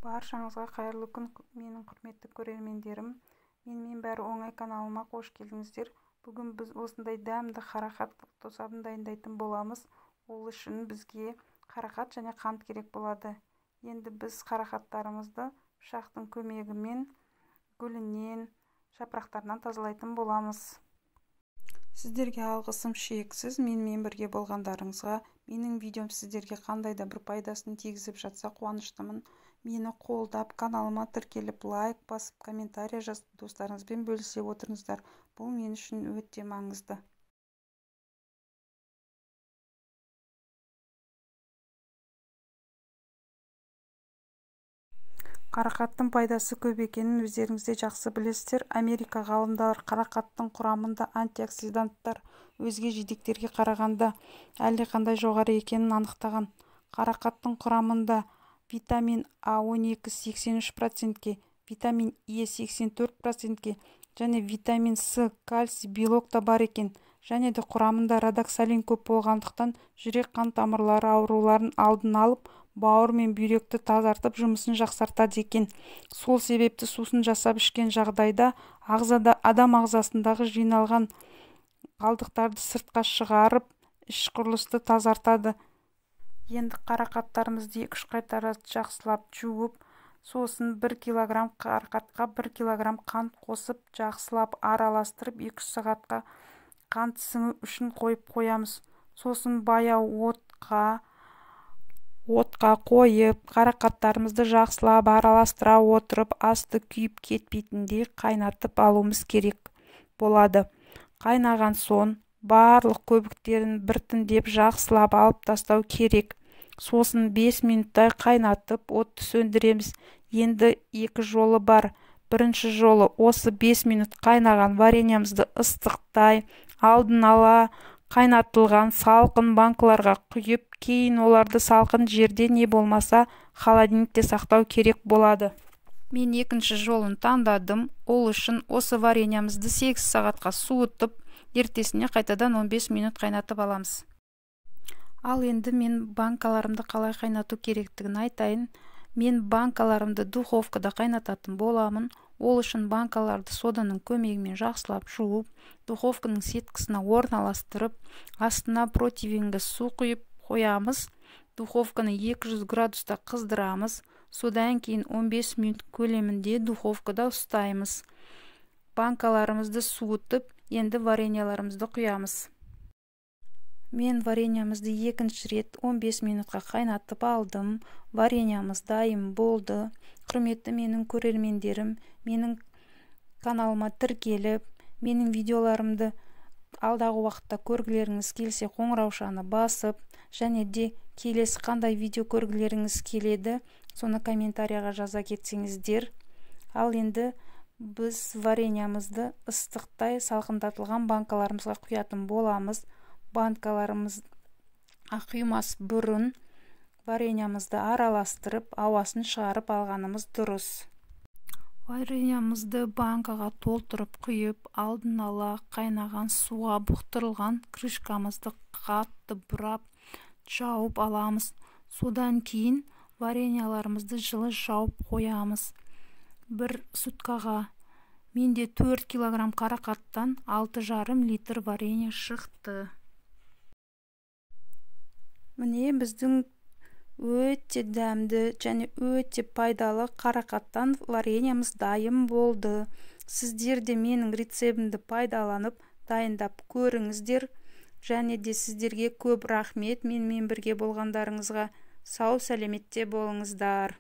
Баршаңызға қайырлы күн, менің құрметті көрермендерім. Менімен бәрі оңай каналыма қош келдіңіздер. Бүгін біз осындай дәмді қарақат тосабын дайындайтын боламыз. Ол үшін бізге қарақат және қант керек болады. Енді біз қарақаттарымызды пышақтың көмегімен гүлінен, жапырақтарынан тазалайтын боламыз. Сіздерге алғысым шексіз, менімен бірге болғандарыңызға. Менің видеом сіздерге қандай да бір пайдасын тигізіп жатса қуаныштымын. Мені қолдап, каналыма тіркеліп, лайк басып, комментарий жазып, достарыңызбен бөлісе отырыңыздар. Бұл мен үшін өте маңызды. Қарақаттың пайдасы көп екенін өздеріңіз де жақсы білесіздер. Америка ғалымдары қарақаттың құрамында антиоксиданттар өзге жидектерге қарағанда әлдеқандай жоғары екенін анықтаған. Қарақаттың құрамында витамин А12 83%-ке, витамин Е 84%-ке және витамин С, кальций, белок та бар екен. Және де құрамында радоксалин көп болғандықтан жүрек қан тамырлары ауруларын алдын алып, бауыр мен бүйректі тазартып, жұмысын жақсартады екен. Сол себепті сусын жасап ішкен жағдайда ағзада, адам ағзасындағы жиналған қалдықтарды сыртқа шығарып, іш құрылысты тазартады. Енді қарақаттарымызды 2-3 қайтара жақсылап жуып, сосын 1 килограмм қарақатқа 1 килограмм қант қосып, жақсылап араластырып, 2-3 сағатқа қант сіңу үшін қойып қоямыз. Сосын баяу отқа қойып, қарақаттарымызды жақсылап араластыра отырып, асты күйіп кетпейтіндей қайнатып алуымыз керек болады. Қайнаған соң барлық көбіктерін біртіндеп жақсылап алып тастау керек. Сосын 5 минуттай қайнатып, отты сөндіреміз. Енді екі жолы бар. Бірінші жолы осы 5 минут қайнаған вареньямызды ыстықтай, алдын ала қайнатылған салқын банкаларға құйып, кейін оларды салқын жерде не болмаса холодильникте сақтау керек болады. Мен екінші жолын таңдадым. Ол үшін осы вареньямызды 8 сағатқа суытып, ертесіне қайтадан 15 минут қайнатып аламыз. Ал енді мен банкаларымды қалай қайнату керектігін айтайын. Мен банкаларымды духовкада қайнататын боламын. Ол үшін банкаларды соданың көмегімен жақсылап жуып, духовканың сеткісіне орналастырып, астына противенге су құйып қоямыз. Духовканы 200 градуста қыздырамыз. Содан кейін 15 минут көлемінде духовкада ұстаймыз. Банкаларымызды суытып, енді вареньяларымызды құямыз. Мен вареньямызды екінші рет 15 минутқа қайнатып алдым. Вареньямыз дайын болды. Құрметті менің көрермендерім, менің каналыма тіркеліп, менің видеоларымды алдағы уақытта көргілеріңіз келсе, қоңыраушаны басып, және де келесі қандай видео көргілеріңіз келеді, соны комментарияға жаза кетсеңіздер. Ал енді біз вареньямызды ыстықтай салқындатылған банкаларымызға құятын боламыз. Банкаларымызға құймас бұрын вареньямызды араластырып, ауасын шығарып алғанымыз дұрыс. Вареньямызды банкаға толтырып құйып, алдын ала қайнаған суға бұқтырылған крышкамызды қатты бұрап жауып аламыз. Содан кейін вареньяларымызды жылы жауып қоямыз. Бір суткаға менде 4 килограмм қарақаттан 6,5 литр варенье шықты. Міне біздің өте дәмді және өте пайдалы қарақаттан вареньямыз дайын болды. Сіздер де менің рецептімді пайдаланып, дайындап көріңіздер. Және де сіздерге көп рахмет менімен бірге болғандарыңызға. Сау сәлеметте болыңыздар.